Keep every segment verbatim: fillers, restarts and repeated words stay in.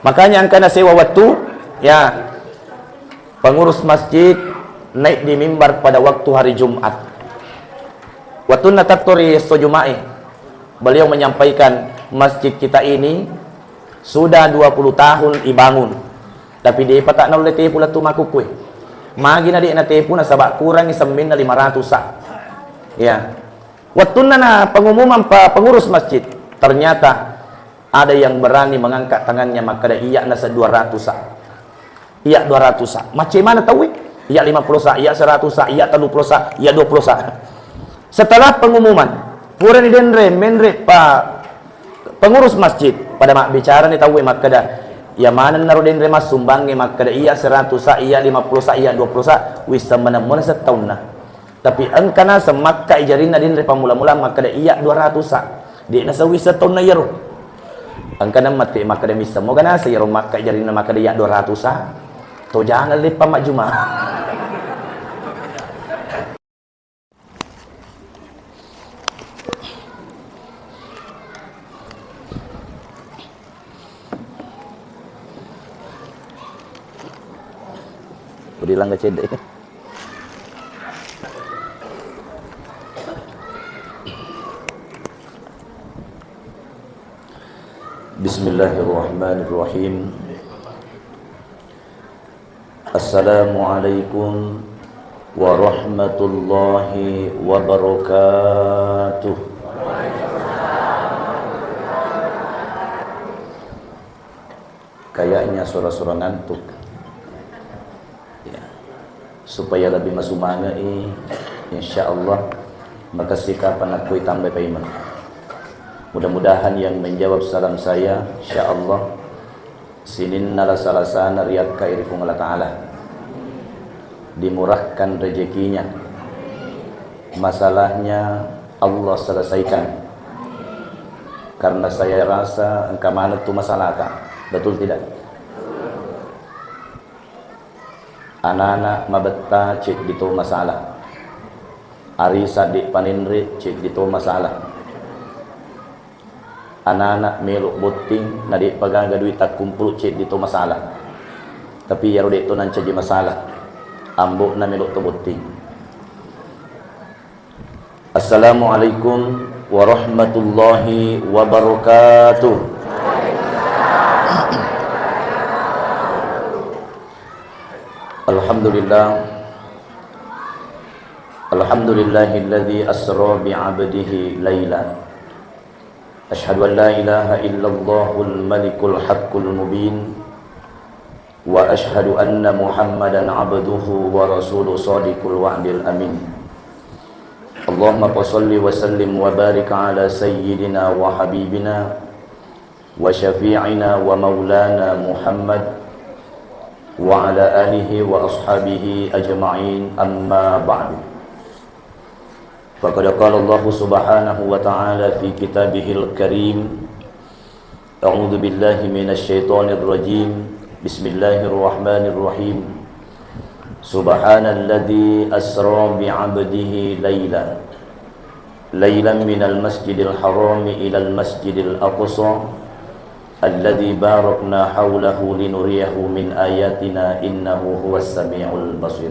Makanya engkana sewa wettu, ya, pengurus masjid naik di mimbar pada waktu hari Jumat. Wettunna tetto ri esso Juma'i, beliau menyampaikan, "Masjid kita ini sudah dua puluh tahun dibangun, tapi depa ta naulle tepu lettu makkukkue. Magi na de natepu, nasaba kurangi semminna lima ratus sa." Ya. Wettunna na pengumuman pa pengurus masjid, ternyata ada yang berani mengangkat tangannya, makkeda, "Iya nasa dua ratus sa. Iya dua ratus sa." Macemana tauwe? Iya lima puluh sa, iya seratus sa, iya tellu puluh sa, iya dua puluh sa. Setelah pengumuman, purani denre, menre pa pengurus masjid, pada mabbicarani tauwe makkeda, "Iya manennaro denre massumbangnge?" Makkeda, "Iya seratus sa, iya lima puluh sa, iya dua puluh sa, wisseng maneng mona settaunna." Tapi engka naseng makkai jarinna denre pammula-mula makkeda, "Iya dua ratus sa." De naseng wisseng taunna iyaro. Engka namette makkeda, "Misseng moga naseng iyaro makkai jarinna makkeda, iya dua ratus sa." To jangan leppa majjuma. Udah langga cedde. Bismillahirrahmanirrahim. Assalamualaikum warahmatullahi wabarakatuh. Kayaknya sura-sura ngantuk. Ya. Supaya lebih masumangei, insya Allah, makessing kapang nakko itambai paimeng. Mudah-mudahan yang menjawab salam saya, insya Allah, sininna lasa-lasana riakkai ri Puang Allah Ta'ala. Dimurahkan rezekinya. Masalahnya Allah selesaikan. Karena saya rasa engka maneng tu masalahta. Betul tidak? Anana mabetta ceddi to masalah. Arisa de paninre ceddi to masalah. Anana melo botting na de pagaga duit takkumpulu ceddi to masalah. Tapi iyaro de to nancaji masalah. Ambokna melo to botting. Assalamualaikum warahmatullahi wabarakatuh. Alhamdulillah. Alhamdulillahilladzi asra bi 'abdihi laila. Asyhadu an la ilaha illallahul malikul haqqul mubin. Wa asyhadu anna Muhammadan abduhu wa rasuluh shadiqul wa'dil amin. Allahumma fasalli wa sallim wa barik ala sayyidina wa habibina wa syafi'ina wa maulana Muhammad wa ala alihi wa ashabihi ajma'in, amma ba'du. Faqad qala Allahu subhanahu wa ta'ala fi kitabihil karim, a'udzu billahi minasy syaithanir rajim. Bismillahirrahmanirrahim. Subhanalladzi asra bi 'abdihi laila. Lailan minal masjidil harami ilal masjidil aqsa alladzi barakna haulahu linuriyahu min ayatina innahu huwas samiul basir.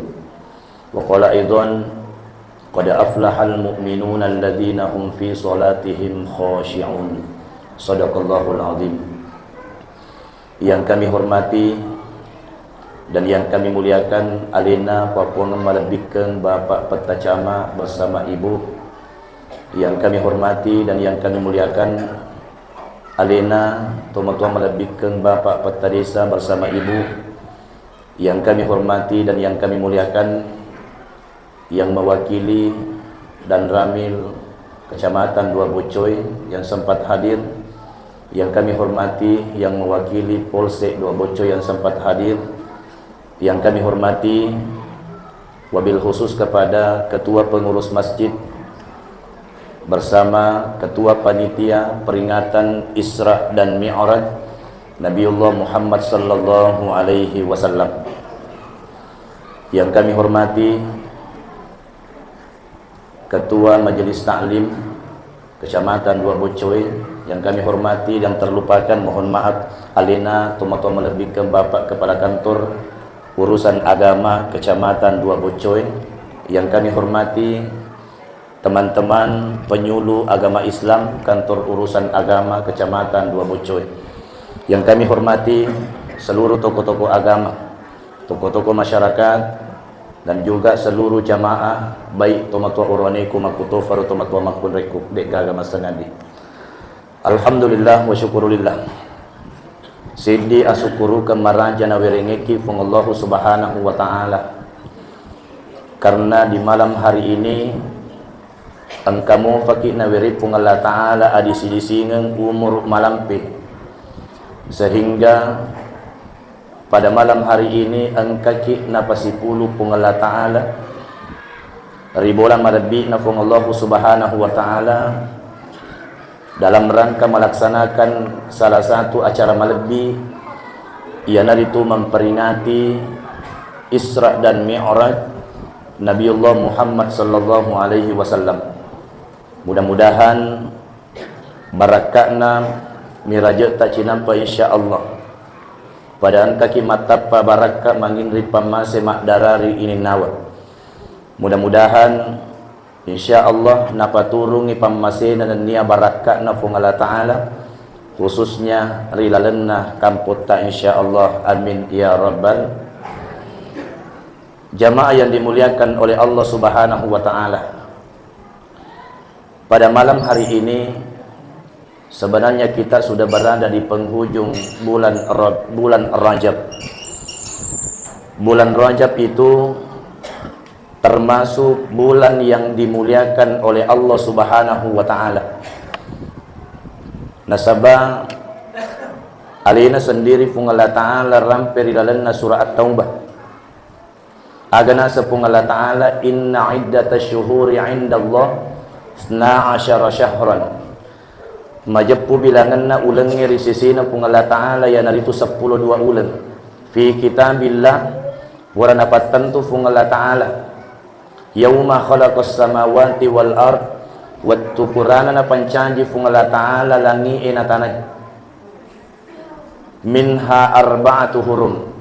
Wa qala aidan, "Qad aflahal mu'minuna alladzina hum fi salatihim khashi'un." Shadaqallahul azim. Yang kami hormati dan yang kami muliakan, alena Papuang malebbikkeng Bapak Petta Cama bersama Ibu. Yang kami hormati dan yang kami muliakan, alena Tomatoa malebbikkeng Bapak Petta Desa bersama Ibu. Yang kami hormati dan yang kami muliakan, yang mewakili Danramil Kecamatan Dua Boccoe yang sempat hadir, yang kami hormati yang mewakili Polsek Dua Boccoe yang sempat hadir, yang kami hormati wabil khusus kepada Ketua Pengurus Masjid bersama Ketua Panitia Peringatan Isra dan Mi'raj Nabiullah Muhammad sallallahu alaihi wasallam. Yang kami hormati Ketua Majelis Taklim Kecamatan Dua Boccoe, Yang kami hormati dan terlupakan, mohon maaf, alena tomatoa malebbikkeng Bapak Kepala Kantor Urusan Agama Kecamatan Dua Boccoe. Yang kami hormati teman-teman penyuluh agama Islam Kantor Urusan Agama Kecamatan Dua Boccoe. Yang kami hormati seluruh tokoh-tokoh agama, tokoh-tokoh masyarakat, dan juga seluruh jamaah, baik tomatoa orowaneku makkutofaro tomatoa makkunraikku, de'gaga massengadi. Alhamdulillah wa syukurulillah. Siddi asukkurukeng maraja nawerengekki Puang Allahu Subhanahu wa Ta'ala. Karena di malam hari ini engka mufaki nawereng Puang Allah Ta'ala adisi-disingeng umur malampe. Sehingga pada malam hari ini engkaki napasipulu Puang Allah Ta'ala ri bola malebbi'na Puang Allahu Subhanahu wa Ta'ala dalam rangka melaksanakan salah satu acara malebbi, iyanaritu memperingati Isra dan Mi'raj Nabiullah Muhammad sallallahu alaihi wasallam. Mudah-mudahan barakka'na mirajetta cinampa, insya Allah. Pada engkaki mattappa barakka manginri pammase maddarari ininnawa. Mudah-mudahan, insya Allah, napaturungi pammasena nennia barakka'na Puang Allah Ta'ala, khususnya ri lalenna kampotta, insya Allah. Amin ya rabbal. Jamaah yang dimuliakan oleh Allah Subhanahu wa Ta'ala. Pada malam hari ini, sebenarnya kita sudah berada di penghujung bulan Ra-, bulan Rajab. Bulan Rajab itu termasuk bulan yang dimuliakan oleh Allah Subhanahu wa Ta'ala. Nasaba alena sendiri Puang Allah Ta'ala rampe ri lalenna surah At-Taubah. Aga naseng Puang Allah Ta'ala, "Inna iddatasyuhuri 'indallah isna asyara syahran." Majeppu bilangenna ulengnge ri sesena Puang Allah Ta'ala, iyanaritu seppulo dua uleng. Fi kitabillah, pura napattentu Puang Allah Ta'ala. Yauma khalaqas samawati wal ard, wettu purana napancaji Puang Allah Ta'ala langi'e na tanae. Minha arba'atu hurum.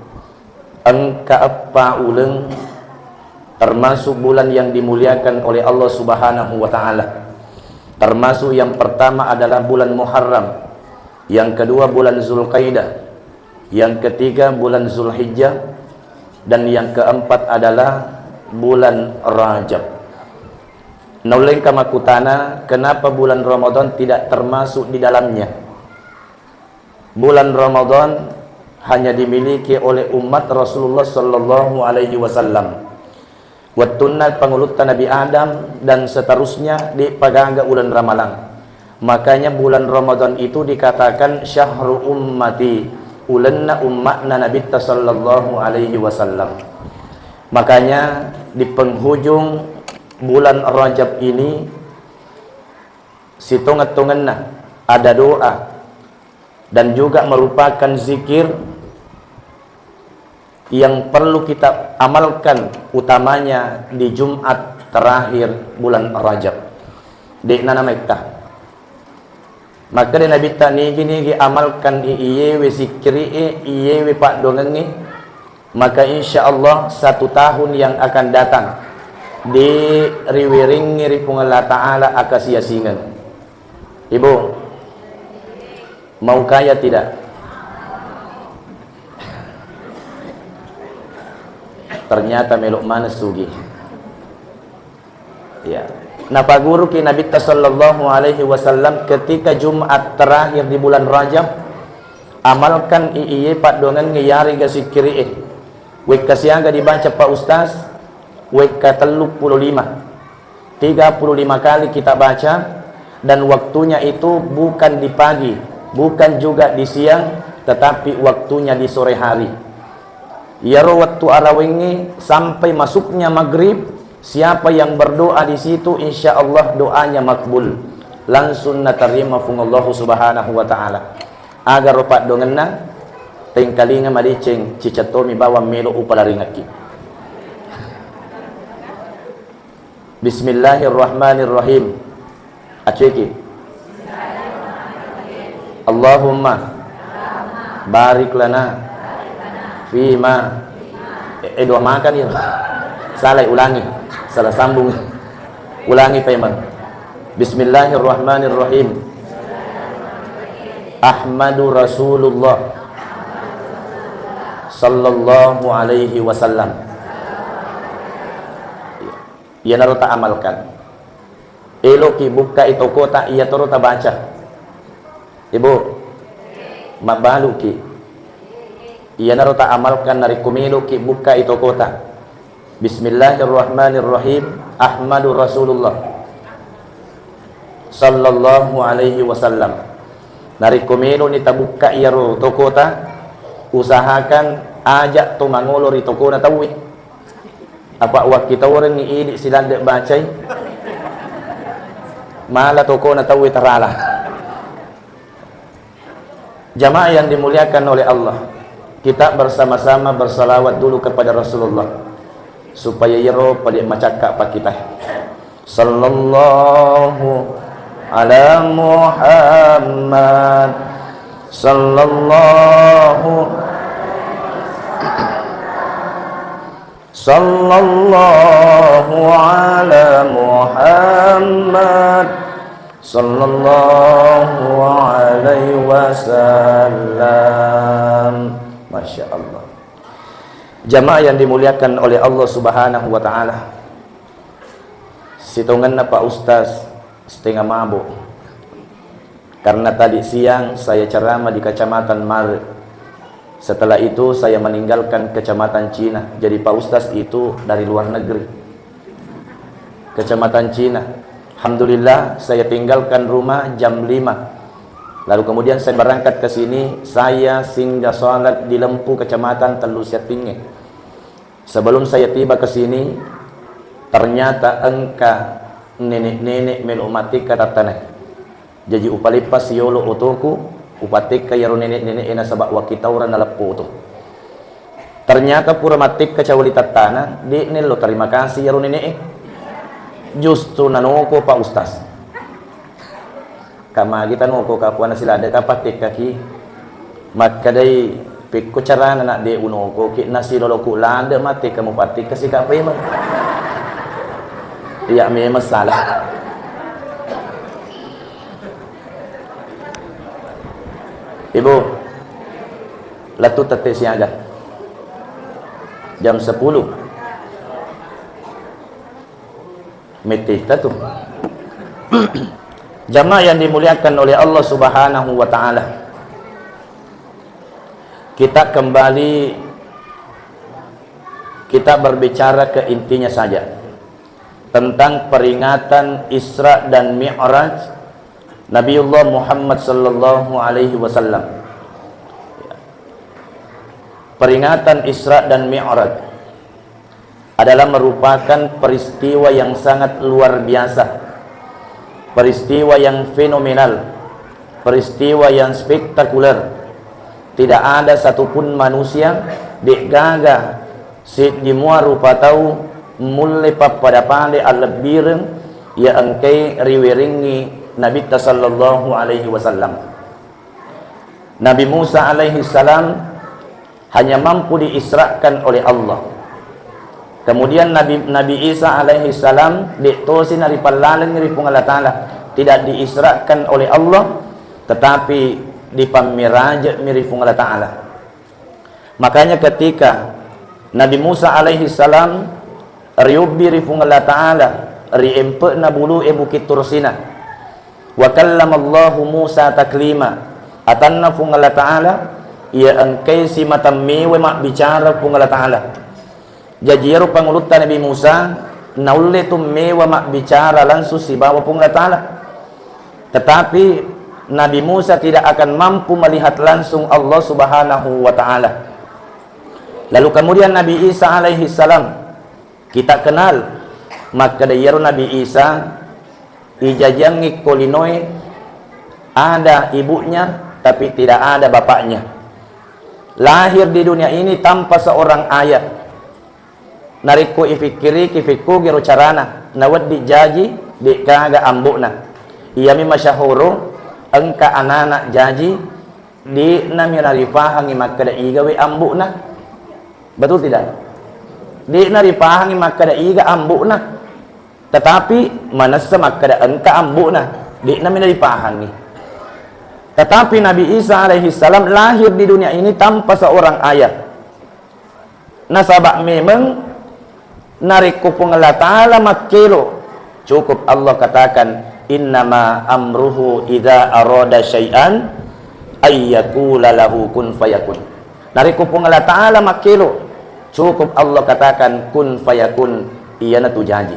Engka eppa uleng, termasuk bulan yang dimuliakan oleh Allah Subhanahu wa Ta'ala. Termasuk yang pertama adalah bulan Muharram, yang kedua bulan Zulkaidah, yang ketiga bulan Zulhijjah, dan yang keempat adalah bulan Rajab. Naullengka makkutana, kenapa bulan Ramadan tidak termasuk di dalamnya? Bulan Ramadan hanya dimiliki oleh umat Rasulullah sallallahu alaihi wasallam. Wettunna pangulutta Nabi Adam dan seterusnya, de'pa gaga uleng Ramalang. Makanya bulan Ramadan itu dikatakan syahru ummati, ulenna ummatna Nabitta sallallahu alaihi wasallam. Makanya di penghujung bulan Rajab ini, sitongeng-tongenna ada doa dan juga merupakan zikir yang perlu kita amalkan, utamanya di Jumat terakhir bulan Rajab. De'na nametta. Makkeda Nabitta, "Nigi-nigi amalkan i iyewe sikkiri'e, iyewe paddoangengnge, maka insya Allah satu tahun yang akan datang de' riwerengngi ri Puang Allah Ta'ala akasiasingeng." Ibu, mau kaya tidak? Ternyata melok maneng sugi. Ya. Napaguruki Nabitta sallallahu alaihi wasallam ketika Jumat terakhir di bulan Rajab, amalkan i iye paddoangengnge yarega sikkiri'e. Wekka siaga dibaca Pak Ustaz? Wekka telluppulo lima. Tiga puluh lima kali kita baca, dan waktunya itu bukan di pagi, bukan juga di siang, tetapi waktunya di sore hari. Iyaro wettu arawengnge sampai masuknya maghrib, siapa yang berdoa di situ, insya Allah doanya makbul. Langsung natarima Puang Allahu Subhanahu wa Ta'ala. Agaro paddoangenna, tengkalinga madeceng, cicettomi bawang melo upalaringakki. Bismillahirrahmanirrahim. Acueki. Allahumma barik lana fima, eh, eh, dua makan ya. Salah, ulangi. Salah sambung. Ulangi, Pak Imam. Bismillahirrahmanirrahim. Ahmadu Rasulullah sallallahu alaihi wasallam. Iyanaro ta amalkan. Eloki bukkai tokota, iyatoro tabaca. Ibu, mabbaluki. Iyanaro ta amalkan narekko meloki bukkai tokota. Bismillahirrahmanirrahim. Ahmadu Rasulullah sallallahu alaihi wasallam. Narekko meloni tabukka iyaro tokota, usahakan aja to mangolo ri tokona tauwe. Apa wakkitaurengngi idi siladde bacai, mala tokona tauwe tarala. Jamaah yang dimuliakan oleh Allah, kita bersama-sama bersalawat dulu kepada Rasulullah supaya yero pade macakka pa kita. Sallallahu ala Muhammad. Sallallahu Sallallahu ala Muhammad. Sallallahu alaihi wasallam. Masya Allah. Jamaah yang dimuliakan oleh Allah Subhanahu wa Ta'ala, sitongenna Pak Ustaz setengah mabuk. Karena tadi siang saya ceramah di Kecamatan Mare. Setelah itu saya meninggalkan Kecamatan Cina. Jadi Pak Ustaz itu dari luar negeri. Kecamatan Cina. Alhamdulillah, saya tinggalkan rumah jam lima. Lalu kemudian saya berangkat ke sini, saya singgah salat di Lempu, Kecamatan Tellu Siattingnge. Sebelum saya tiba ke sini, ternyata engka nenek-nenek melo mattekka tattanae. Jaji upaleppa siolo otoku, upattekka iyaro nenek-nenek e nasaba wakkitaureng naleppo oto. Ternyata pura mattekka cawali tattana, de'na lo terima kasih iyaro nenek e. Justru nanoko Pak Ustaz. Ka magi tanoko ka puana siladde ka pattekkaki. Makkedai, pekko carana nak de unokoki nasiloloku ladde mattekka mupattekka sika pemeng. Iya memang salah. Ibu, lettu tette siaga. Jam sepuluh. Mette itu. Jamaah yang dimuliakan oleh Allah Subhanahu wa Ta'ala. Kita kembali, kita berbicara ke intinya saja, tentang peringatan Isra dan Mi'raj Nabiullah Muhammad sallallahu alaihi wasallam. Peringatan Isra dan Mi'raj adalah merupakan peristiwa yang sangat luar biasa, peristiwa yang fenomenal, peristiwa yang spektakuler. Tidak ada satupun manusia, de'gaga seddi mua rupa tau mulle pappada pale allebbireng iya engkae riwerengngi Nabitta sallallahu alaihi wasallam. Nabi Musa alaihi salam hanya mampu diisrakan oleh Allah. Kemudian Nabi, Nabi Isa alaihi salam de' tosi naripallalengngi ri Puang Allah Ta'ala, tidak diisrakan oleh Allah, tetapi dipammirajekmi ri Puang Allah Ta'ala. Makanya ketika Nabi Musa alaihi salam riubbi ri Puang Allah Ta'ala ri empe'na bulu'e Bukit Tursina, wa kallamallahu Musa taklima, atanna Puang Allah Ta'ala, iya engkai simata mewe mabbicara Puang Allah Ta'ala. Jaji iyaro pangulutta Nabi Musa naulle tu mewa mabbicara langsung sibawa Puang Allah Ta'ala. Tetapi Nabi Musa tidak akan mampu melihat langsung Allah Subhanahu wa Ta'ala. Lalu kemudian Nabi Isa alaihi salam, kita kenal, makkeda iyaro Nabi Isa ijajiangngi ko linoe ada ibunya, tapi tidak ada bapaknya. Lahir di dunia ini tanpa seorang ayah. Narekko ifikkiriki, fikkugiro carana, nawedding jaji, de'gaga ambo'na. Iyami masyahoro, Engka anak-anak jaji, de'na mi naripahangi makkeda igawe ambu'na. Betul tidak? De'na ripahangi makkeda iga ambu'na. Tetapi manessa makkeda engka ambu'na, de'na mi naripahangi. Tetapi Nabi Isa alaihi salam lahir di dunia ini tanpa seorang ayah. Nasaba memeng narekko Puang Allah Ta'ala makkelo, cukup Allah katakan, "Innama amruhu idza arada syai'an ayyakula lahu kun fayakun." Narekko Puang Allah Ta'ala makkelo, cukup Allah katakan, "Kun fayakun," iyanatu jaji.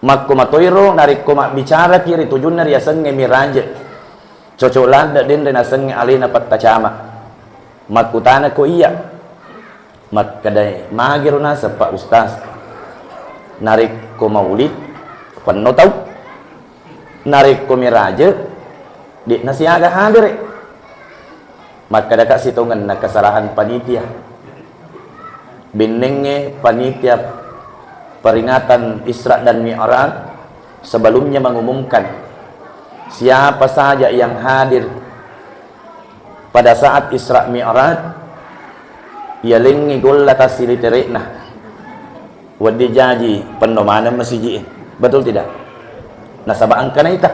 Makko matoiro narekko mabbicaraki ri tujunna riasengnge miraje. Cocok ladde denre nasengnge alena pattacama. Makkutana ko iya. Makkedae, "Magero naseng, Pak Ustaz? Narekko maulid, penno tau. Narekko miraje, de'na siaga hadere." Makkedaka sitongenna kesalahan panitia. Bennengnge panitia peringatan Isra dan Mi'raj sebelumnya mengumumkan siapa saja yang hadir pada saat Isra Mi'raj, yalengngi golla tassilitere'na. Wedding jaji penno maneng masiji'e. Betul tidak? Nasaba engka naita.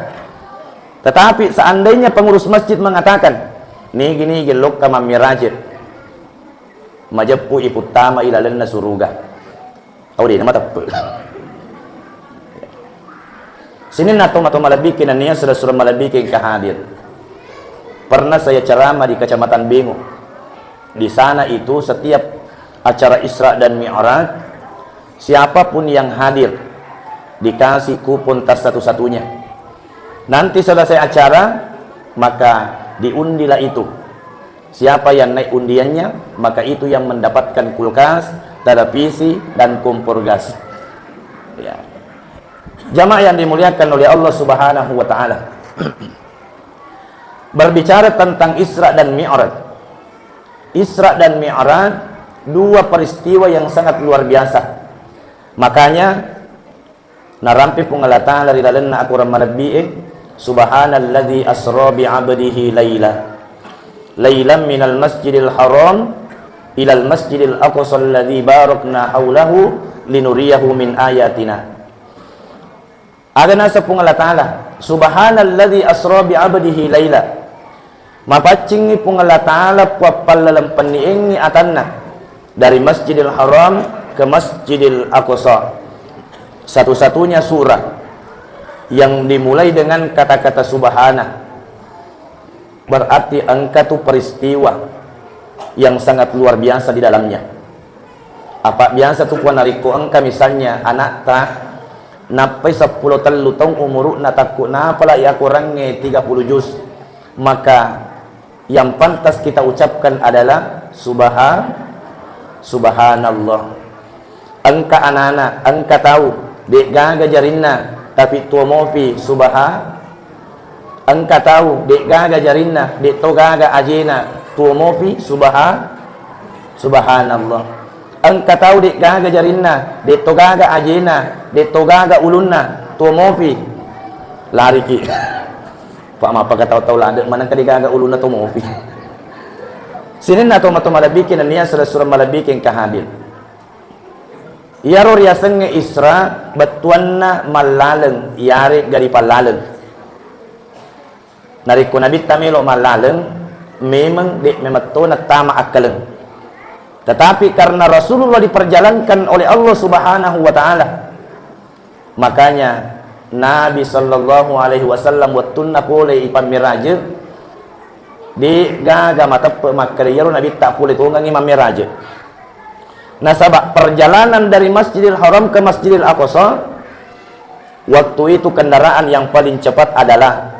Tetapi seandainya pengurus masjid mengatakan, "Nigi-nigi lokka mammiraje, majeppu iputtama ilalenna suruga." Au dena mateppe. Sininna tomatoa malebbiki nennia sura-sura malebbiki engka hadir. Pernah saya ceramah di Kecamatan Bengo. Di sana itu setiap acara Isra dan Mi'raj, siapapun yang hadir dikasih kupon tas satu-satunya. Nanti selesai acara, maka diundilah itu. Siapa yang naik undiannya, maka itu yang mendapatkan kulkas, televisi, dan kompor gas. Ya. Jamaah yang dimuliakan oleh Allah Subhanahu wa Ta'ala. Berbicara tentang Isra dan Mi'raj. Isra dan Mi'raj, dua peristiwa yang sangat luar biasa. Makanya, narampe Puang Allah Ta'ala ri lalenna akorang malebbi'e, "Subhanalladzi asra bi 'abdihi laila, lailan minal masjidil haram ilal masjidil aqsa alladzi barakna haulahu linuriyahu min ayatina." Aga naseng Puang Allah Ta'ala, "Subhanalladzi asra bi 'abdihi laila." Mapaccingngi Puang Allah Ta'ala, puang pallaleng penniengngi atanna, dari Masjidil Haram ke Masjidil Aqsa. Satu-satunya surah yang dimulai dengan kata-kata subhana. Berarti engka tu peristiwa yang sangat luar biasa di dalamnya. Apa biasa tu, Puang, narekko engka misalnya anakta nappai seppulo tellu taung umuru'na, takku napala iya Korangnge tiga puluh juz, maka yang pantas kita ucapkan adalah subha-, subhanallah. Engka anana, engka tau, de'gaga jarinna, tapi tuo mofi, subha-, engka tau, de'gaga jarinna, de'to gaga ajena, tuo mofi, subha-, subhanallah. Engka tau, de'gaga jarinna, de'to gaga ajena, de'to gaga ulunna, tuo mofi, lariki. Pak, mappaka tau-tau ladde manengka de'gaga ulunna, tuo mofi. Sininna tomatoa malebbiki nennia sura-sura malebbiki engka hadir. Iyaro riasengnge Isra, bettuanna mallaleng, iyarega ripallaleng. Narekko Nabitta melo mallaleng, memeng de' memetto nattama akkaleng. Tetapi karena Rasulullah diperjalankan oleh Allah Subhanahu wa Ta'ala, makanya Nabi sallallahu alaihi wasallam wettunna pole ipammiraje, de'gaga mateppe makkeda iyaro Nabitta pole tongengngi mammiraje. Nasaba perjalanan dari Masjidil Haram ke Masjidil Aqsa, waktu itu kendaraan yang paling cepat adalah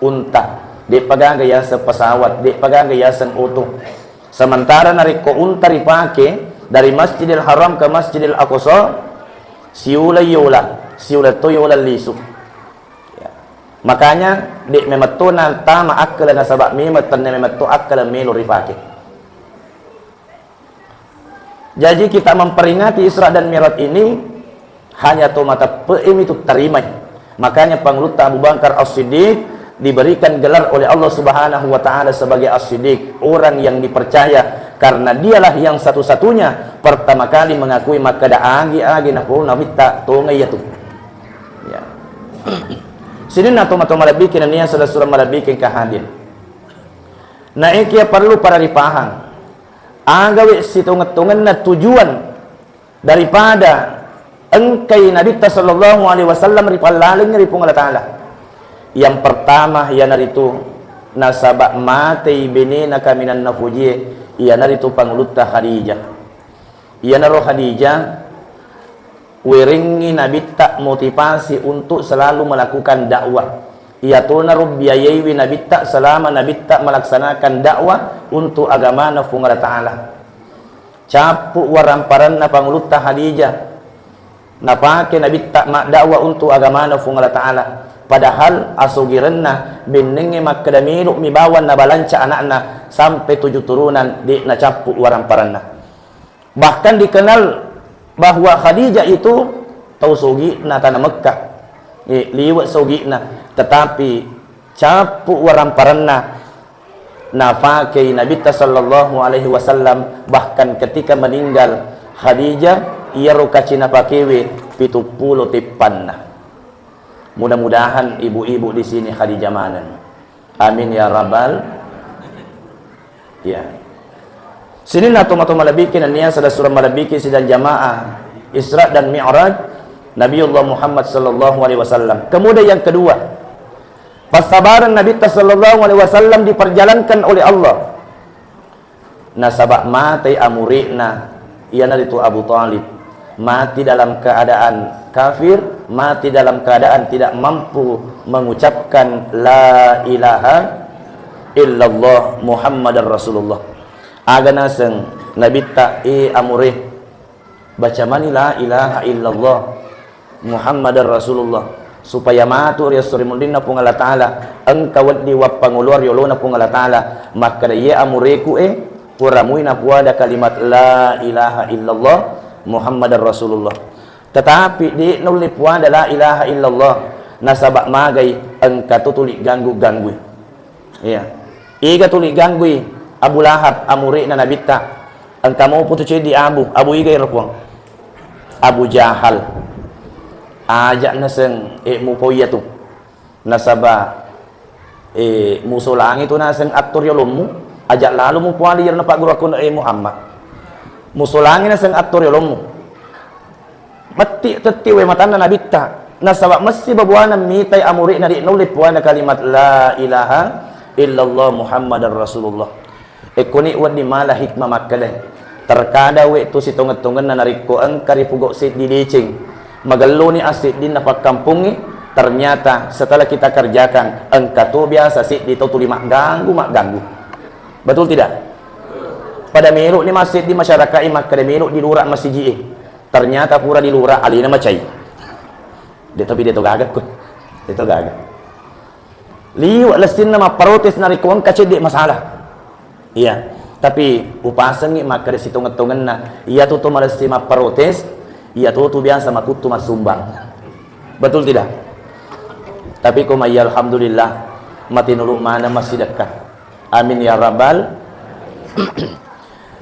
unta. De'pa gaga yaseng pesawat, de'pa gaga yaseng oto. Sementara narekko unta ripake dari Masjidil Haram ke Masjidil Aqsa, siuleng yola, siuleng to yola lisu. Ya. Makanya, de' memetto natama akkala nasaba memeng tennia memetto akkala melo ripake. Jaji, kita memperingati Isra dan Mi'raj ini hanya to mateppe'e mi tu tarimai. Makanya Pangulutta Abu Bakar As-Siddiq diberikan gelar oleh Allah Subhanahu wa Ta'ala sebagai As-Siddiq, orang yang dipercaya, karena dialah yang satu-satunya pertama kali mengakui makkeda agi-agi napau Nabitta tonga iyatu. Ya. Sininna tomatoa malebbiki nennia sura-sura malebbiki engka hadir. Naekia perlu pada ripahang. Agawe sitongeng-tongenna tujuan daripada engkai Nabitta sallallahu alaihi wasallam ripallaleng ri Puang Allah Ta'ala. Yang pertama, iyanaritu nasaba matei benena kaminang nafojie, iyanaritu pangulutta Khadijah. Iyanaro Khadijah werengngi Nabitta motivasi untuk selalu melakukan dakwah. Iyatonaro biayaiwi Nabitta selama Nabitta melaksanakan dakwah untuk agamana Puang Allah Ta'ala. Cappu waramparanna pangulutta Khadijah. Napake Nabitta maddakwa untuk agamana Puang Allah Ta'ala. Padahal asogirenna bennengnge makkeda melo'mi bawang nabalanca anakna sampai tujuh turunan de' nacappu waramparanna. Bahkan dikenal bahwa Khadijah itu tau sogi'na tanah Mekkah. Eh, liwe' sogi'na. Tetapi cappu waramparanna nafakei Nabitta sallallahu alaihi wasallam, bahkan ketika meninggal Khadijah, iyaro kaci napakewe pitu pulo teppanna. Mudah-mudahan ibu-ibu di sini Khadijah maneng. Amin ya rabbal. Ya. Sininna tomatoa malebbiki nennia sada surang malebbiki sidang jamaah Isra dan Mi'raj Nabiullah Muhammad sallallahu alaihi wasallam. Kemudian yang kedua, Passabareng Nabitta sallallahu alaihi wasallam diperjalankan oleh Allah. Nasaba matei amuri'na, iyanaritu Abu Thalib. Mati dalam keadaan kafir, mati dalam keadaan tidak mampu mengucapkan la ilaha illallah Muhammadar Rasulullah. Aga naseng Nabitta, e amure, baca mani la ilaha illallah Muhammadar Rasulullah, supaya matu ri esso ri munrinna Puang Allah Ta'ala, engka wedding wappangoloa ri olona Puang Allah Ta'ala, makkeda, ye amureku e, puramui napuada kalimat la ilaha illallah Muhammadar Rasulullah. Tetapi de' naulle puada la ilaha illallah, nasaba magai engka to tuli ganggu-ganggui. Iya. Iga tuli ganggui Abu Lahab, amure'na Nabitta. Engka mopo tu ceddi Abu, Abu iga ero puang? Abu Jahal. Aja' naseng, eh, mupo iya tu. Nasaba, eh, musolangi tu naseng atto riolommu, aja' lalo mupoali iyaro napagguru akko, eh, Muhammad. Musolangi naseng atto riolommu. Metti tetti wae matanna Nabitta. Nasaba messi babuana mitai amure'na de' naulle puana kalimat la ilaha illallah Muhammadar Rasulullah. Ekkoni wedding mala hikmah makkeda, terkadang we tu sitongeng-tongenna narekko engka ripogau seddi deceng, magelloni asseddinna pakkampongnge, ternyata setelah kita kerjakan, engka to biasa seddi tau tuli magganggu-magganggu. Betul tidak? Pada melo'ni masseddi masyarakat e makkeda melo' di lura masiji e. Ternyata pura di lura alena macai. De' tapi de' to gaga ko. De' to gaga. Liwe' lessinna mapparotes narekko engka cedde' masalah. Iya. Tapi upasengngi makkeda sitongeng-tongenna. Iya tu to malessi mapparotes, iya tu tu biasa makuttu massumbang. Betul tidak? Tapi ko mai alhamdulillah, matinulu maneng massidekka. Amin ya rabbal.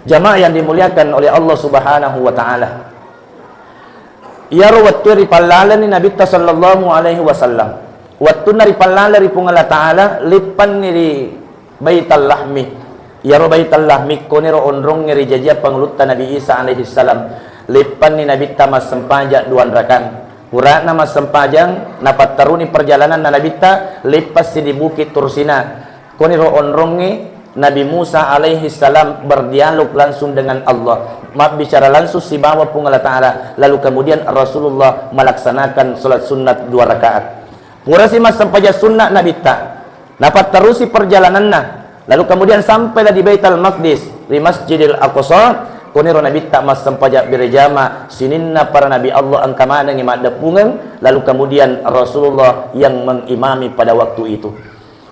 Jamaah yang dimuliakan oleh Allah Subhanahu wa Ta'ala. Iyaro wettue ripallaleni Nabitta sallallahu alaihi wasallam. Wettunna ripallaleng ri Puang Allah Ta'ala, lippanni ri Baital Lahmi. Iyaro Baital Lahmi koniro onrongnge ri jajiang pangulutta Nabi Isa alaihi salam. Lippanni Nabitta massempajang duanrakang. Purana massempajang, napatteruni perjalananna Nabitta, lippassi di Bukit Tursina. Koniro onrongnge Nabi Musa alaihi salam berdialog langsung dengan Allah, mabbicara langsung sibawa Puang Allah Ta'ala, lalu kemudian Rasulullah melaksanakan salat sunnat dua rakaat. Purasi massempajang sunnah Nabitta, napatterusi perjalananna, lalu kemudian sampailah di Baitul Maqdis, di Masjidil Aqsa, koniro Nabitta massempajang berjamaah, sininna para nabi Allah engka manengngi maddeppungeng, lalu kemudian Rasulullah yang mengimami pada waktu itu.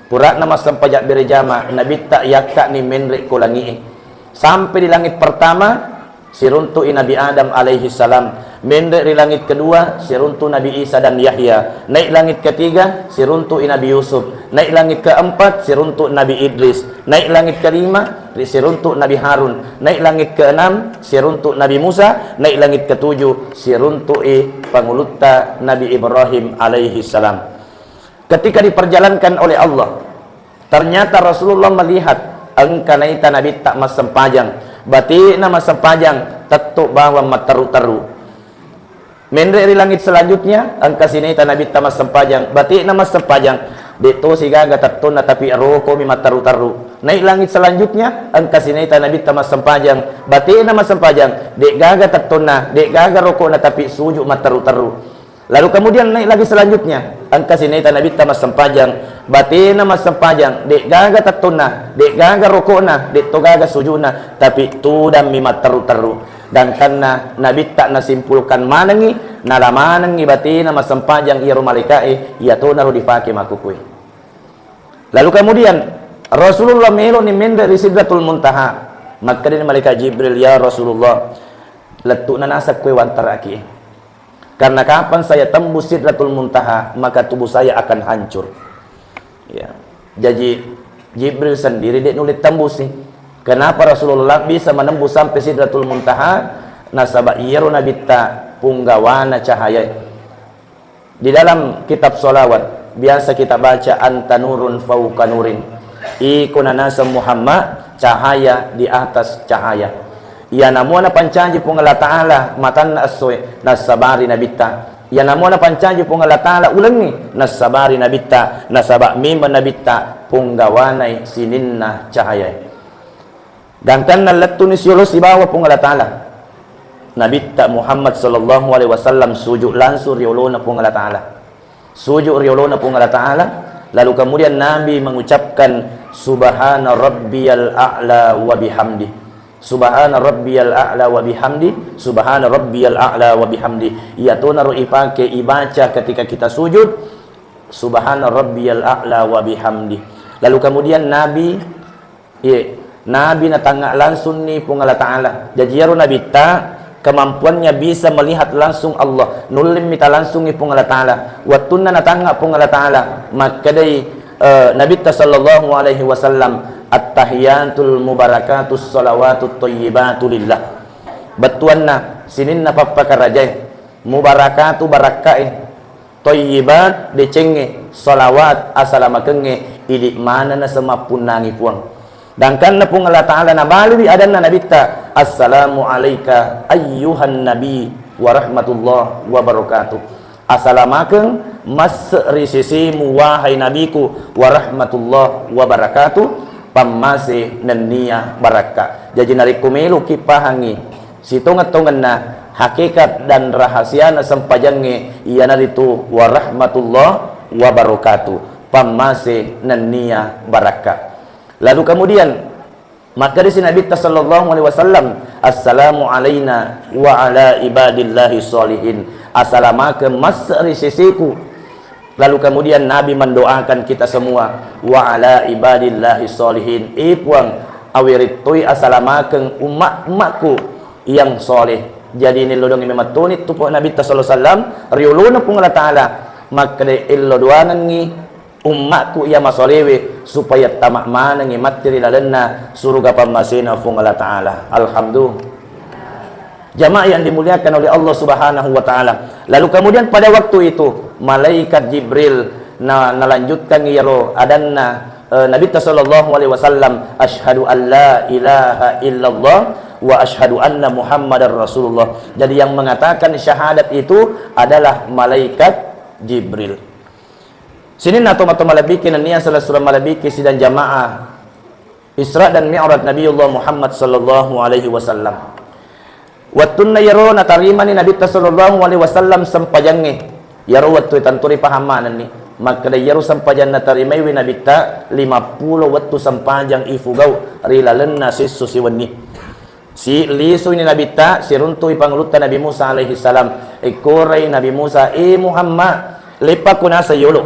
Purana massempajang berjamaah, Nabitta yakka'ni menre' ko langi'e. Sampai di langit pertama, siruntu'i Nabi Adam alaihi salam. Menre' ri langit kedua, siruntu' Nabi Isa dan Yahya. Naik langit ketiga, siruntu'i Nabi Yusuf. Naik langit keempat, siruntuk Nabi Idris. Naik langit kelima, ri-, siruntuk Nabi Harun. Naik langit keenam, siruntuk Nabi Musa. Naik langit ketujuh, siruntuki pangulutta Nabi Ibrahim alaihi salam. Ketika diperjalankan oleh Allah, ternyata Rasulullah melihat engka naita Nabitta massempajang, bate'na massempajang, tettu bawang matteru-teru. Menre ri langit selanjutnya, engka sinaita Nabitta massempajang, bate'na massempajang, de' tosi gaga tettonna tapi roko'mi matteru-teru. Naik langit selanjutnya, engka sinaita Nabitta massempajang, bate'na massempajang, de' gaga tettonna, de' gaga roko'na tapi suju' matteru-teru. Lalu kemudian naik lagi selanjutnya, engka sinaita Nabitta massempajang, bate'na massempajang, de' gaga tettonna, de' gaga roko'na, de' to gaga suju'na, tapi tudammi matteru-teru. Gangkanna Nabitta nasimpulkan manengngi, nala manengngi bate'na massempajang iyaro malaika'e, iyatonaro dipake makkukue. Lalu kemudian Rasulullah melo'ni menre ri Sidratul Muntaha. Makkedani malaikat Jibril, "Ya Rasulullah, lettu'na naseng koe wantaraki. Karena kapan saya tembus Sidratul Muntaha, maka tubuh saya akan hancur." Ya. Jaji Jibril sendiri de' nulle tembusi. Kenapa Rasulullah bisa menembus sampai Sidratul Muntaha? Nasaba iyaro Nabitta punggawana cahaya. Di dalam kitab salawat, biasa kita baca, "Anta nurun fauqa nurin." Iko nanaseng Muhammad, cahaya di atas cahaya. Iyanamua napancaji Puang Allah Ta'ala matanna essoe, nassabari Nabitta. Iyanamua napancaji Puang Allah Ta'ala ulengngi, nassabari Nabitta, nasaba memang Nabitta punggawanai sininna cahayae. Gangkanna lettuni siolo sibawa Puang Allah Ta'ala, Nabitta Muhammad sallallahu alaihi wasallam sujud langsung ri olona Puang Allah Ta'ala. Sujud ri olona Puang Allah Ta'ala, lalu kemudian Nabi mengucapkan, "Subhana rabbiyal a'la wa bihamdi. Subhana rabbiyal a'la wa bihamdi. Subhana rabbiyal a'la wa bihamdi." Iyatonaro ipake ibaca ketika kita sujud, "Subhana rabbiyal a'la wa bihamdi." Lalu kemudian Nabi Iye, Nabi natangnga langsungni Puang Allah Ta'ala. Jaji iyaro Nabitta kemampuannya bisa melihat langsung Allah. Nulle mita langsungngi Puang Allah Ta'ala. Wettunna natangnga Puang Allah Ta'ala, makkedai, eh, Nabitta sallallahu alaihi wasallam, "Attahiyatul mubarakatus salawatut thayyibatu lillah." Bettuanna sininna pappakarajae, mubarakatu barakkae, thayyibat, decengnge, salawat, asalamakengnge, idi maneng nasemappunnangi Puang. Gangkanna Puang Allah Ta'ala nabaliwi adanna Nabitta, "Assalamu alaika ayyuhan nabi wa rahmatullah wa barakatuh." Asalamakeng masse ri sisimu, wahai Nabiku, wa rahmatullah wa barakatuh, pammase nennia barakka. Jaji narekko meloki pahangngi sitongeng-tongenna hakikat dan rahasiana sempajangnge, iyanaritu warahmatullah wabarakatuh, pammase nennia barakka. Lalu kemudian, makkedasi Nabitta sallallahu alaihi wasallam, "Assalamu alaina wa ala ibadillahi sholihin." Asalamakeng masse ri sisiku. Lalu kemudian Nabi mendoakan kita semua, "Wa ala ibadillahi sholihin." Eh Puang, awirittoi asalamakeng umma-, ummakku yang soleh. Jadi nellodongi memettoni tu Nabitta sallallahu alaihi wasallam, riolona Puang Allah Ta'ala, makkeda ello doangengngi ummakku iya masolewe supaya tama manengngi matti ri lalenna suruga pammasena Puang Allah Ta'ala. Alhamdulillah. Jamaah yang dimuliakan oleh Allah Subhanahu wa Ta'ala. Lalu kemudian pada waktu itu, malaikat Jibril na-, nalanjutkan iyaro adanna, eh, Nabitta sallallahu alaihi wasallam, "Asyhadu an la ilaha illallah wa asyhadu anna Muhammadar Rasulullah." Jadi yang mengatakan syahadat itu adalah malaikat Jibril. Sininna tomatoa malebbiki nennia sala surang malebbiki sidang jamaah Isra dan Mi'raj Nabiullah Muhammad sallallahu alaihi wasallam. Wettunna iyaro natarimani Nabitta sallallahu alaihi wasallam sempajangnge, iyaro wettu tantu ripahang manenni. Makkeda iyaro sempajang natarimaiwi Nabitta, lima puluh wettu sempajang ifugau ri lalenna siesso siwenni. Si lisuni Nabitta, siruntu'i pangulutta Nabi Musa alaihi salam. Ikkorai Nabi Musa, "Eh Muhammad, leppakko naseng yolo."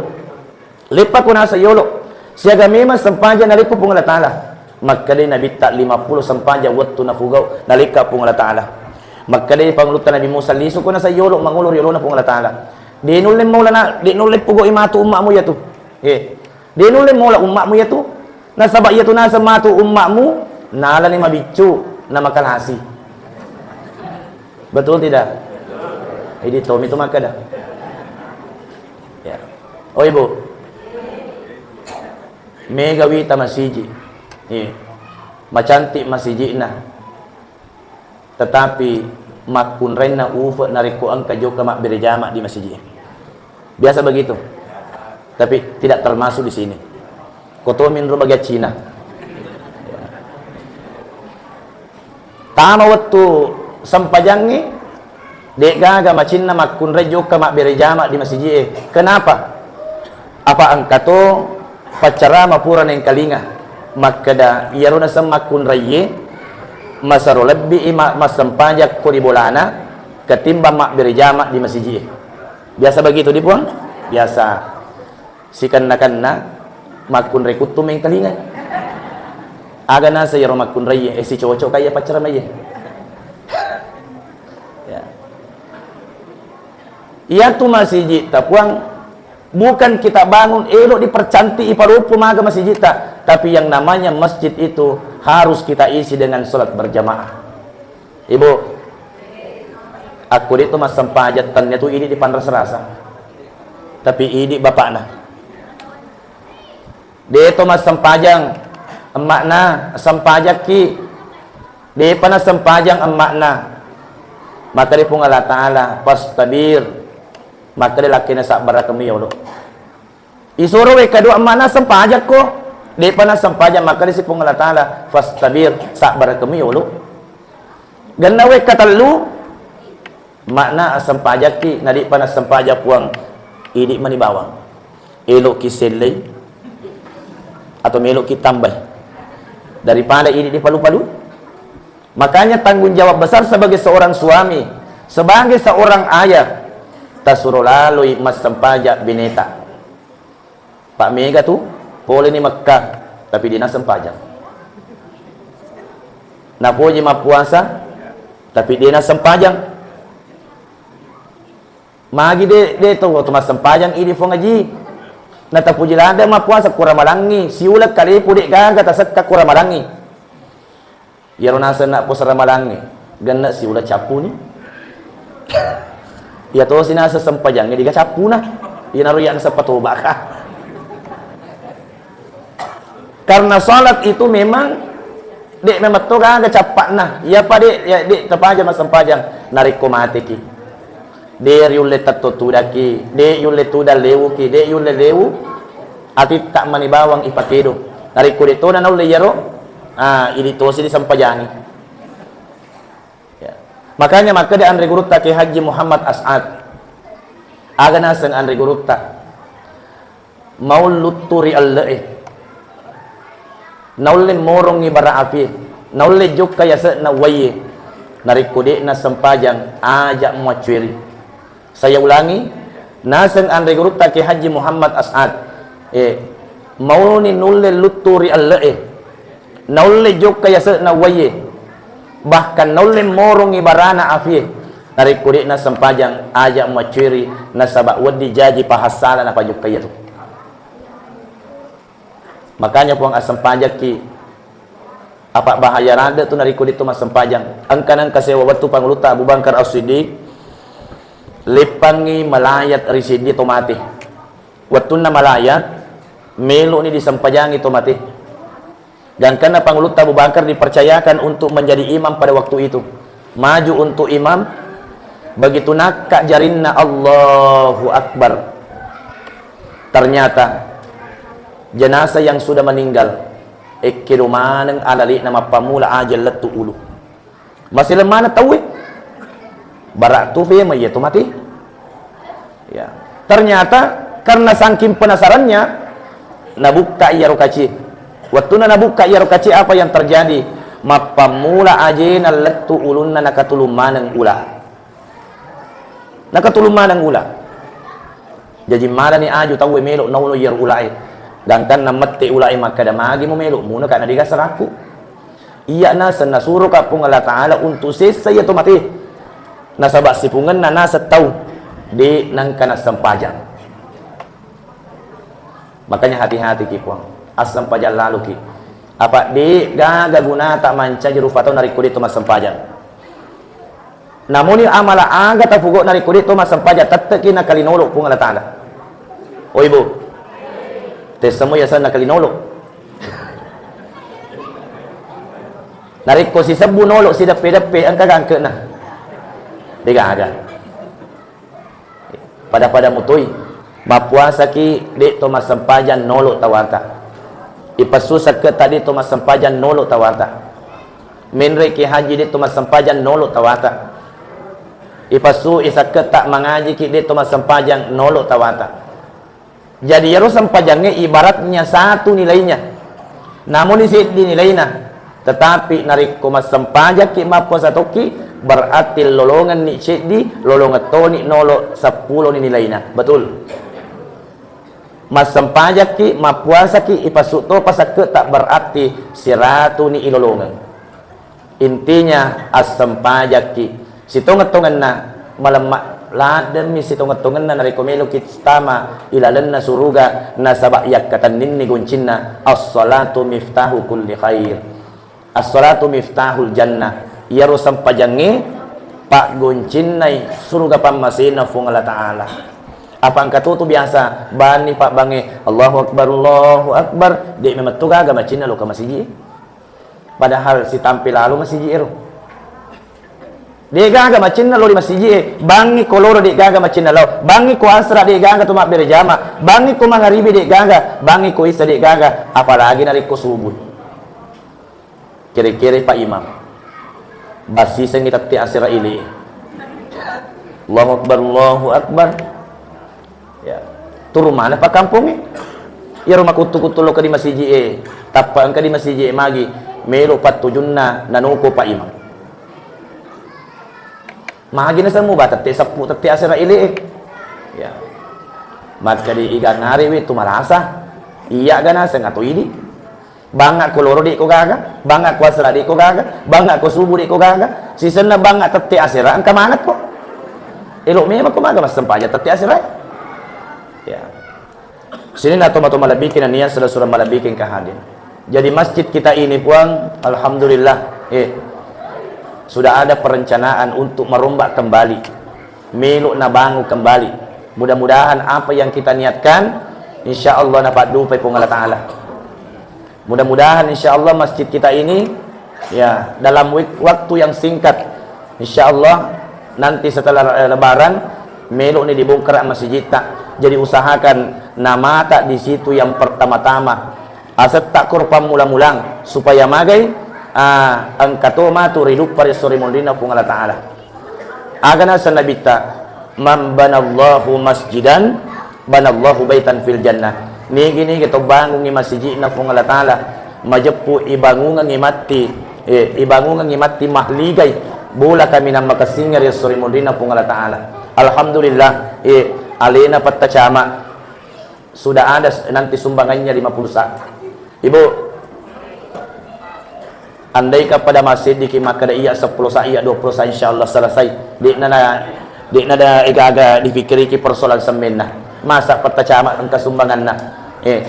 Leppakko naseng yolo, siaga memang sempajang narekko Puang Allah Ta'ala. Makkedai Nabitta, "Lima puluh sempajang wettu nafugau nalekka Puang Allah Ta'ala." Makkedai pangulutta Nabi Musa, "Lisuko naseng yolo mangolo ri olona Puang Allah Ta'ala. De nulle maulana, de nulle pugau'i matu umma'mu iyatu." Eh, De' nulle mola umma'mu iyatu. Nasaba' iyatu naseng matu umma'mu, nalani mabiccu, namakalasi. Betul tidak? Idi' tommi tu makkeda. Ya. Oh, Ibu. Mega wita masiji'. Iya. Macantik masiji'na. Tetapi makkunrainna ufe' narekko engka jokka mabbere jama' di masiji'. Biasa begitu. Tapi tidak termasuk di sini. Koto minro bagian Cina. Tama wettu sempajangngi, de' gaga macinna makkunrai jokka mabbere jama' di masiji'e. Kenapa? Apa engka to paccarama pura naengkalinga makkeda, iyaro naseng makkunraiye masero lebbi i ma-, massempajang ko di bolana ketimbang mabbere jama' di masiji'e. Biasa begitu di Puang? Biasa. Sikenna-kenna makkunrai kuttu mengkalinga. Aga naseng iyaro makkunraiye, eh, sicocok ka iya paccaramaye. Ya. Iyatu masiji'ta Puang, bukan kita bangun, elo' dipercantik, ipaloppo maga masiji'ta, tapi yang namanya masjid itu harus kita isi dengan salat berjamaah. Ibu, akko de' to massempajang, tennia tu idi' dipanrasa-rasa. Tapi idi' bapakna. De' to massempajang, emma'na, sempajakki. De'pa nassempajang emma'na. Makkeda Puang Allah Ta'ala, "Fastabir." Makkeda lakkena, "Sabbarakemmi yolo." Isuro wekka dua emma'na sempajakko. De'pa nassempajang, makkeda si Puang Allah Ta'ala, "Fastabir, sabbarakemmi yolo." Genna wekka tellu, emma'na assempajakki, na de'pa nassempajang Puang, idi' mani bawang. Elo'ki sellei atau melo'ki tambai daripada idi' dipalu-palu. Makanya tanggung jawab besar sebagai seorang suami, sebagai seorang ayah, tasuro laloi massempajang beneta. Pak mega tu, poleni Mekka, tapi de' nassempajang. Napoji mappuasa, tapi de' nassempajang. Magi de', de' to, to massempajang idi' Puang Haji. Natapuji ladde' mappuasa ko Ramalangngi, siuleng kalepu de' gaga tasekka ko Ramalangngi. Iyaro naseng na puasa Ramalangnge, genna siuleng cappuni. Iya tosi naseng sempajangnge diga cappuna. Iyanaro iya naseng patobaka. Karena salat itu memang de' memang to gaga cappa'na. Iyapa de', ya de' tapaja massempajang narekko mateki. De' riulle tetto tudakki, de' yulle tudang lewuki, de' yulle lewu atitta mani bawang ipakedo. Narekko de' tona naulle iyaro, ah, idi' tosi disempajangi. Ya. Makanya makkeda anre gurutta Kiai Haji Muhammad As'ad. Aga naseng anre gurutta? Mau luttu ri elle'e. Naulle morongngi bara apie. Naulle jokka yase'na uwaiye. Narekko de'na sempajang, aja muaccueri. Saya ulangi, naseng anre gurutta Kiai Haji Muhammad As'ad. Eh, mauni nulle luttu ri elle'e. Naulle jokka yase'na uwaiye. Bahkan naulle morongngi barana apie. Narekko de'na sempajang, aja muaccueri, nasaba wedding jaji pahassala napajokka iyatu. Makanya Puang assempajakki, apa bahaya ladde tu narekko de'tu massempajang. Engka nengka sewa wettu Pangulutta Abu Bakar As-Siddiq, leppangngi malayat ri seddi to mate. Wettunna malayat, melo'ni disempajangi to mate. Gangkanna Pangulutta Abu Bakar dipercayakan untuk menjadi imam pada waktu itu. Maju untuk imam, begitu nakka jarinna, Allahu Akbar. Ternyata jenazah yang sudah meninggal, ekkedo maneng alale'na mappammula ajeng lettu ulu. Masileng maneng tauwe. Bara tu fema iya to mate. Ya. Ternyata karena saking penasarannya, nabukka iyaro kaci. Wettunna nabukka iyaro kaci, apa yang terjadi? Mappammula ajena lettu ulunna nakatulung maneng ula. Nakatulung maneng ula. Jaji malani aju tauwe melo nauno iyaro ulae. Gangkanna mette ulae makkeda, "Magi mumelo? Muna ka na diga salakku." Iya naseng nasuro ka Puang Allah Ta'ala untuk sessa iya to mate. Nasaba sipungenna naseng tau de nengka nassempajang. Makanya hati-hati ki, Puang. Assempajang lalu ki. Apa de' gaga gunata mancaji rupa tau narekko de' to massempajang. Namuni amala aga tafugo narekko de' to massempajang, tette'ki nakalinolok Puang Allah Ta'ala. O Ibu, tessemo yasenna nakalinolok. Narekko sisebbu nolok sideppe-deppe, engka gangke'na? De' gaga. Pada-pada mutoi. Mappuasaki de' to massempajang nolok tawata. Ipessu sekke'ta de' to massempajang nolok tawata. Menre'ki haji de' to massempajang nolok tawata. Ipessu i sekke'ta mangajiki de' to massempajang nolok tawata. Jadi, iyaro sempajangnge ibaratnya satu nilainya. Namuni seddi nilaina, tetapi narekko massempajakki, mappuasa tokki, berarti lolongenni seddi, lolongeng toni nolok seppuloni nilaina. Betul? Massempajakki, mappuasaki, ipassu topa sekke'ta, berarti siratuni ilolongeng. Intinya, assempajakki. Sitongeng-tongenna, malemma-, laddemmi sitongeng-tongenna narekko meloki tama ilalenna suruga, nasaba yakkatenninni goncinna, "As-salatu miftahu kulli khair." As-salatu miftahul jannah. Iyaro sempajangnge paggoncinnai suruga pammasena Fuang Allah Ta'ala. Apa engka to tu biasa, banni pabbangnge, "Allahu Akbar, Allahu Akbar," de' memettu gaga macinna loka masiji. Padahal sitampe lalo masiji ero. De' gaga macinna lo ri masiji e, bangngi ko loro de' gaga macinna lao, bangngi ko asra de' gaga to mabbere jama, bangngi ko mangaribi de' gaga, bangngi ko isa de' gaga, apalagi narekko subuh. Kere-kere Pak Imam. Bassisengngi tette asera ili. Allahu Akbar, Allahu Akbar. Ya. Turun mana Pak kampongnge? Iyaro makuttu-kuttu loka di masiji e. Tappa engka di masiji e magi. Melo pattujunna nanuko Pak Imam. Magi nasemmu ba tette seppu tette asera ili e. Ya. Maka di igangnari wi tu marasa. Iya ga naseng atau idi. Bangnga ko loro de' ko gaga, bangnga ko asera de' ko gaga, bangnga ko subuh de' ko gaga, sisenna bangnga tette asera engka maneng ko. Elo memang ko maga massempajang tette asera. Ya. Sininna tomatoa malebbiki nennia sura-sura malebbiki engka hadir. Jadi masjid kita ini, Puang, alhamdulillah, eh, sudah ada perencanaan untuk merombak kembali. Melo nabangun kembali. Mudah-mudahan apa yang kita niatkan, insya Allah napaddupai Puang Allah Ta'ala. Mudah-mudahan, insya Allah, masjid kita ini, ya, dalam wik-, waktu yang singkat, insya Allah, nanti setelah, eh, Lebaran, meloni dibongkar masjidta. Jadi, usahakan namata di situ yang pertama-tama. Asetta korpan mula-mulang, supaya magai, ah, engka to matu riduppa ri esso ri monrinna Puang Allah Ta'ala. Aga naseng Nabitta, "Man banallahu masjidan, banallahu baitan fil jannah." Nigi-nigi to bangungngi masiji'na Puang Allah Ta'ala, majeppu ibangungengngi matti, eh, ibangungengngi matti mahligai bola kaminang makessingnge ri esso ri monrinna Puang Allah Ta'ala. Alhamdulillah, eh, alena pattacama. Sudah ada s-, nanti sumbangannya lima puluh sa. Ibu, andaika pada masseddiki makkeda iya seppulo sa, iya dua puluh sa, insya Allah selesai. De'na na, de'na da egaga dipikkiriki persoalan semmenna. Masa pattacama engka sumbanganna? Eh,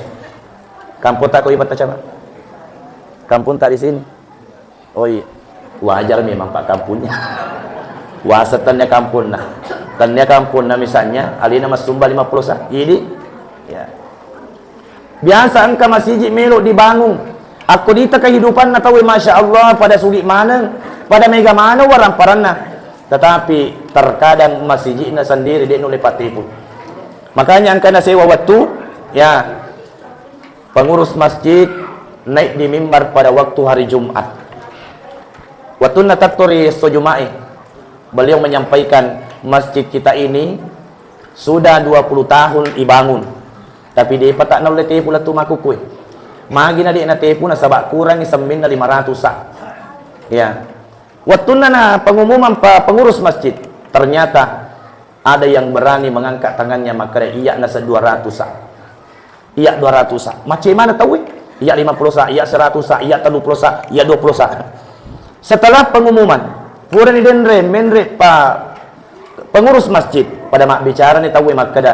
kampung tak koi pattacama? Kampung tak di sini? Oh iya, wajar memang Pak kampunna. Waseng tennia kampunna. Tennia kampunna misalnya, alena massumba lima puluh sa. Jadi, ya. Biasa engka masiji melo dibangun. Akko dita kehidupanna tauwe, masya Allah, pada sugi maneng, pada mega maneng waramparanna. Tetapi terkadang masijina sendiri de nulle pattepu. Makanya engka nasewa wettu, ya, pengurus masjid naik di mimbar pada waktu hari Jumat. Wettunna tetto ri esso Jumae, beliau menyampaikan, "Masjid kita ini sudah dua puluh tahun dibangun, tapi depa tak naulle tepu lettu makkukue." Magi na de natepu nasaba kurangi semminna lima ratus sa. Ya. Wettunna na pengumuman pa pengurus masjid, ternyata ada yang berani mengangkat tangannya, makkeda, "Iya naseng dua ratus sa. Iya dua ratus sa." Macemana tauwe? Iya lima puluh sa, iya seratus sa, iya tellu puluh sa, iya dua puluh sa. Setelah pengumuman, purani denre menre pa pengurus masjid, pada mabbicarani tauwe makkeda,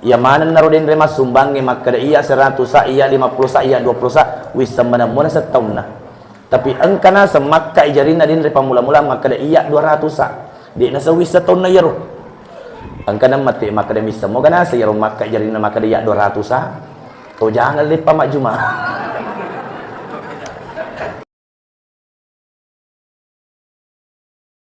Iya maneng naro denre massumbangnge makkeda iya seratu sa, iya lima puluh sa, iya dua puluh sa, wisseng maneng muana settaunna. Tapi engka naseng makkai jarinna denre pammula-mula makkeda iya dua ratus sa. De'na sewisseng taunna iyaro. Engka namette makkeda misseng moga naseng iyaro makkai jarinna makkeda iya dua ratus sa. Tojangeng leppa majjuma.